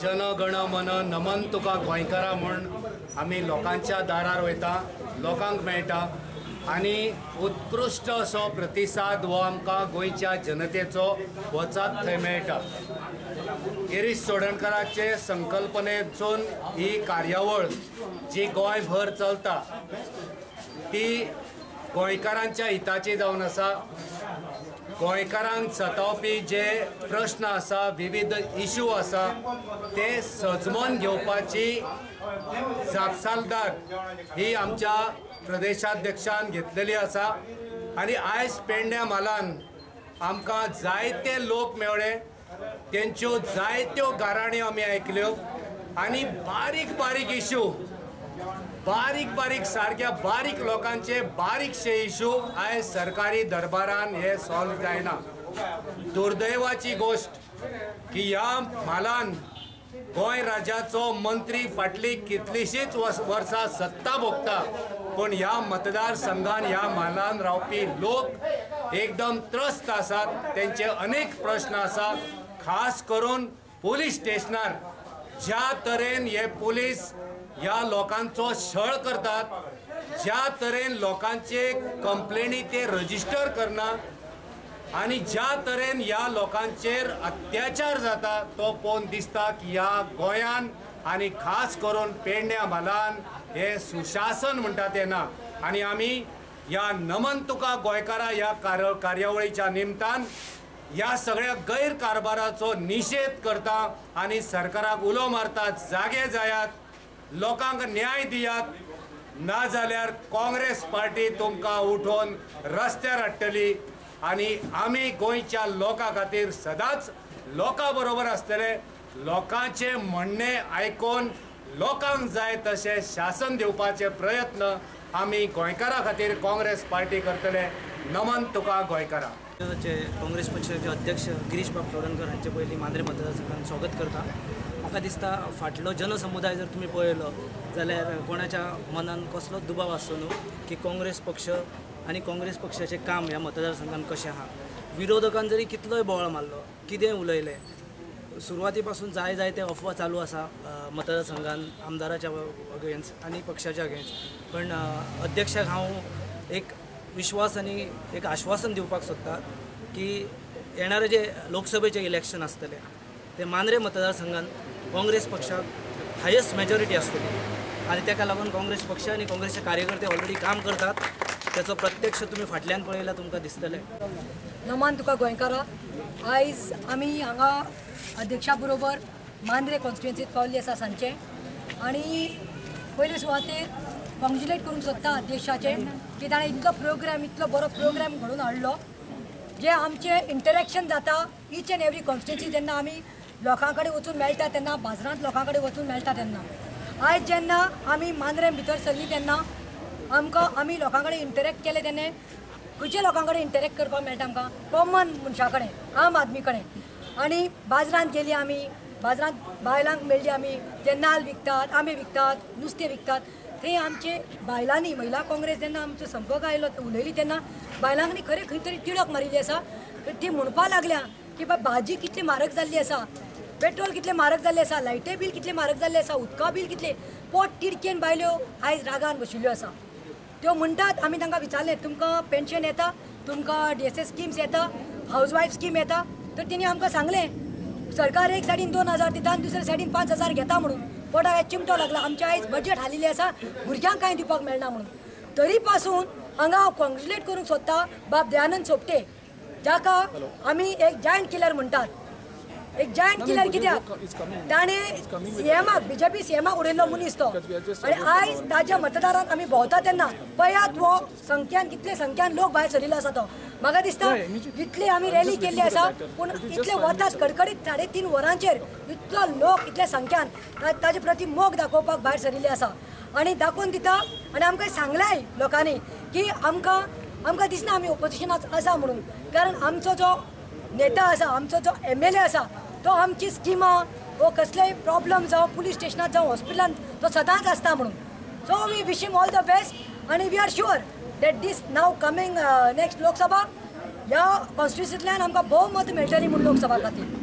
जनगण मन नमन तुका गोंयकारा म्हूण आमी लोकांच्या दारार वयता, लोकांक मेळटा आनी उत्कृश्ट असो प्रतिसाद हो आमकां गोंयच्या जनतेचो वचात थंय मेळटा। गिरीश चोडणकाराचे संकल्पनेसून ही कार्यावळ जी गोंयभर चलता ती गोंयकारांच्या हिताची जावन आसा। गोंयकारांक सतावपी जे प्रश्न आसा, विविध इशू आसा ते सजमन घेवपाची जापसालदार ही आमच्या प्रदेशाध्यक्षान घेतलेली आसा। आनी आयज पेडण्या म्हालान आमकां जायते लोक मेळ्ळे, तेंच्यो जायत्यो गाराण्यो आमी आयकल्यो आनी बारीक बारीक इशू, बारीक बारीक सारक्या बारीक लोकांचे बारीकशे इशू आयज सरकारी दरबारान हे सॉल्व जायना। दुर्दैवाची गोश्ट की ह्या म्हालान गोंय राज्याचो मंत्री फाटली कितलीशीच वर्सां सत्ता भोगता, पूण ह्या मतदारसंघान ह्या म्हालान रावपी लोक एकदम त्रस्त आसात। तेंचे अनेक प्रश्न आसात, खास करून पोलीस स्टेशनार ज्या तरेन हे पोलीस ह्या लोकांचो छळ करतात, ज्या तरेन लोकांचे कंप्लेनी ते रजिस्टर करना आनी ज्या तरेन ह्या लोकांचेर अत्याचार जाता तो पळोवन दिसता की ह्या गोंयान आनी खास करून पेडण्या म्हालान हे सुशासन म्हणटा तें ना। आनी आमी ह्या नमन तुका गोंयकारा ह्या कार्यावळीच्या निमतान ह्या सगळ्या गैरकारभाराचो निशेध करता आनी सरकाराक उलो मारता, जागे जायात, लोकांक न्याय दियात, ना जाल्यार काँग्रेस पार्टी तुमकां उठोवन रस्त्यार हाडटली। आनी आमी गोंयच्या लोकां खातीर सदांच लोकां बरोबर आसतले, लोकांचें म्हणणें आयकून लोकांक जाय तशें शासन दिवपाचे प्रयत्न आमी गोंयकारां खातीर काँग्रेस पार्टी करतले। नमन तुका गोंयकारा। काँग्रेस पक्षाचे अध्यक्ष गिरीश बाब चोडणकर हांचे पयलीं मांद्रें मतदारसंघान स्वागत करता। म्हाका दिसता फाटलो जनसमुदाय जर तुमी पळयलो जाल्यार कोणाच्या मनान कसलोच दुबाव आसचो न्हू की काँग्रेस पक्ष आनी काँग्रेस पक्षाचें काम ह्या मतदारसंघान कशें आहा। विरोधकान जरी कितलोय बोवाळ मारलो, कितेंय उलयलें, सुरवाती पासून जाय जाय ते अफवा चालू आसा मतदारसंघान आमदाराच्या अगेन्स्ट आनी पक्षाच्या अगेन्स्ट, पण अध्यक्षाक हांव एक विश्वास आनी एक आश्वासन दिवपाक सोदता की येणारे जे लोकसभेचे इलेक्शन आसतलें ते मांद्रें मतदारसंघान काँग्रेस पक्षाक हायस्ट मेजॉरिटी आसतली आनी ताका लागून काँग्रेस पक्ष आनी काँग्रेसचे कार्यकर्ते ऑलरेडी काम करतात, त्याचो प्रत्यक्ष तुमी फाटल्यान पळयल्यार तुमकां दिसतलें। नमन तुका गोंयकारा। आयज आमी हांगा अध्यक्षा बरोबर मांद्रें कॉन्स्टिट्युएन्सीत पावल्ली आसा सांजचे आनी पयले सुवातेर कॉंग्रेच्युलेट करूंक सोदता अध्यक्षाचें की ताणें इतलो प्रोग्राम, इतलो बरो प्रोग्राम घडोवन हाडलो, जे आमचें इंटरेक्शन जाता ईच एंड एवरी कॉन्स्टिट्युएन्सी जेन्ना आमी लोकां कडेन वचून मेळटा तेन्ना, बाजारांत लोकां कडेन वचून मेळटा तेन्ना, आयज जेन्ना आमी मांद्रें भितर सरलीं तेन्ना आमकां आमी लोकां कडेन इंटरेक्ट केलें तेन्ना खंयच्या लोकां कडेन इंटरेक्ट करपाक मेळटा आमकां कॉमन मनशा कडेन, आम आदमी कडेन। आनी बाजारांत गेली आमी, बाजारांत बायलांक मेळ्ळी आमी, जे नाल्ल विकतात, आंबे विकतात, नुस्तें विकतात, थंय आमचे बायलांनी महिला काँग्रेस जेन्ना आमचो संपर्क आयलो उलयली तेन्ना बायलांनी खरें खंय तरी तिडक मारिल्ली आसा। ती म्हणपाक लागल्या की बाबा भाजी कितली म्हारग जाल्ली आसा, पेट्रोल कितलें म्हारग जाल्लें आसा, लायटी बील कितलें म्हारग जाल्लें आसा, उदका बील कितलें, पोट तिडकेन बायल्यो आयज रागान बशिल्ल्यो आसा। त्यो म्हणटात, आमी तांकां विचारलें तुमकां पेन्शन येता, तुमकां डीएसएस स्किम्स येता, हावज वायफ स्कीम येता, तर तेणी आमकां सांगलें सरकार एक सायडीन 2000 दिता आनी दुसऱ्या सायडीन 5000 घेता म्हणून पोटाक चिमटो लागला। आमचें आयज बजेट हालिल्लें आसा, भुरग्यांक कांय दिवपाक मेळना म्हणून। तरी पासून हांगा हांव कॉंग्रेच्युलेट करूंक सोदता बाब दयानंद सोपटे, जाका आमी एक जायंट किलर म्हणटात। एक जायंट किलर कित्याक ताणें सीएमाक, बीजेपी सीएमाक उडयल्लो मनीस तो, आनी आयज ताज्या मतदारांत आमी भोंवता तेन्ना पळयात हो संख्यान कितले संख्यान लोक भायर सरिल्लो आसा तो। म्हाका दिसता इतली आमी रॅली केल्ली आसा पूण इतले वतात कडकडीत 3.5 वरांचेर इतलो लोक इतल्या संख्यान ताजे प्रती मोग दाखोवपाक भायर सरिल्ले आसा आनी दाखोवन दिता। आनी आमकां सांगलाय लोकांनी की आमकां आमकां दिसना आमी ओपोजिशनाच आसा म्हणून, कारण आमचो जो नेता आसा, आमचो जो MLA आसा तो आमची स्किमां वो कसलेय प्रॉब्लम जावं पुलीस स्टेशनात जावं हॉस्पिटलांत तो सदांच आसता म्हणून। So we wish him all the best आनी we are sure that this now coming next Lok Sabha ह्या कॉन्स्टिट्युएन्सींतल्यान आमकां भोव मत मेळटली म्हूण लोकसभा खातीर।